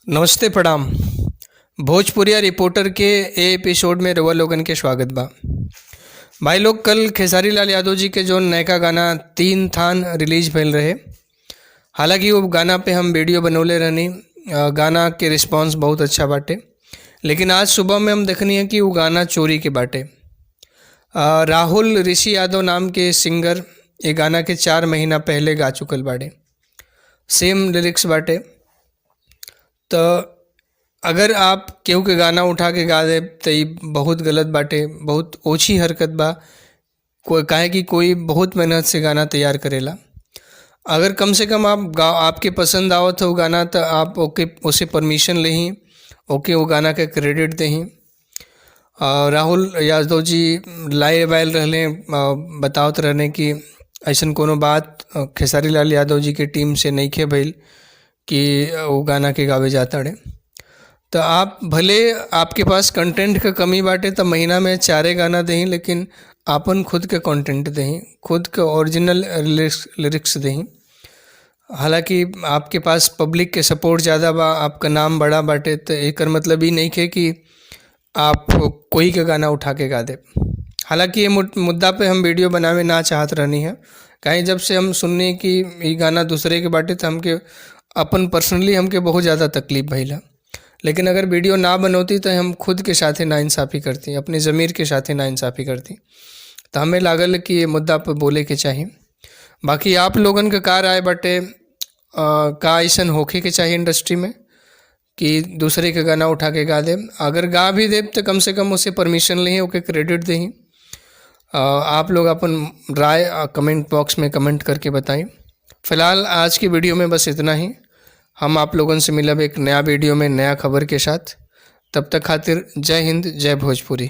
नमस्ते, प्रणाम। भोजपुरिया रिपोर्टर के ए एपिसोड में रउआ लोगन के स्वागत बा। भाई लोग, कल खेसारी लाल यादव जी के जो नयका गाना तीन थान रिलीज भइल रहे, हालांकि वो गाना पे हम वीडियो बनौले रहनी। गाना के रिस्पांस बहुत अच्छा बाटे, लेकिन आज सुबह में हम देखनी है कि वो गाना चोरी के बाटे। राहुल ऋषि यादव नाम के सिंगर ये गाना के 4 महीना पहले गा चुकल बाड़े। सेम लिरिक्स बाटे। तो अगर आप केहू के गाना उठा के गा देब त ई बहुत गलत बाटे, बहुत ओछी हरकत बा। कोई काहे कि कोई बहुत मेहनत से गाना तैयार करेला। अगर कम से कम आप गा, आपके पसंद आवत हो गाना, त आप ओके उसे परमिशन लेही, ओके वो गाना के क्रेडिट देही। राहुल यादव जी लाइव आयल रहले, बतावत रहने कि अइसन कोनो बात खेसारी लाल यादव जी के टीम से नइखे भइल कि वो गाना के गावे जाताड़े। तो आप भले आपके पास कंटेंट के कमी बाटे त महीना में चारे गाना देही, लेकिन आपन खुद के कंटेंट देही, खुद के ओरिजिनल लिरिक्स लिरिक्स देही। हालांकि आपके पास पब्लिक के सपोर्ट ज़्यादा बा, आपका नाम बड़ा बाटे, तो एकर मतलब ई नइखे कि आप कोई के गाना उठा के गा देब। हालांकि ये मुद्दा पे हम वीडियो बनावे ना चाहत रहनी है, काहे जब से हम सुननी कि ई गाना दूसरे के बाटे, तो हमके अपन पर्सनली हमके बहुत ज़्यादा तकलीफ भइल। लेकिन अगर वीडियो ना बनौती तो हम खुद के साथे नाइंसाफ़ी करती, अपने ज़मीर के साथे नाइंसाफ़ी करती। तो हमें लागल कि ये मुद्दा पर बोले के चाही। बाकी आप लोगन के का राय बाटे? का अइसन होखे के चाही इंडस्ट्री में कि दूसरे के गाना उठा के गा देब? अगर गा भी देब तो कम से कम उसे परमिशन लेही, ओके क्रेडिट देही। आप लोग अपन राय कमेंट बॉक्स में कमेंट करके बताएं। फ़िलहाल आज की वीडियो में बस इतना ही। हम आप लोगन से मिलब एक नया वीडियो में नया खबर के साथ। तब तक खातिर जय हिंद, जय भोजपुरी।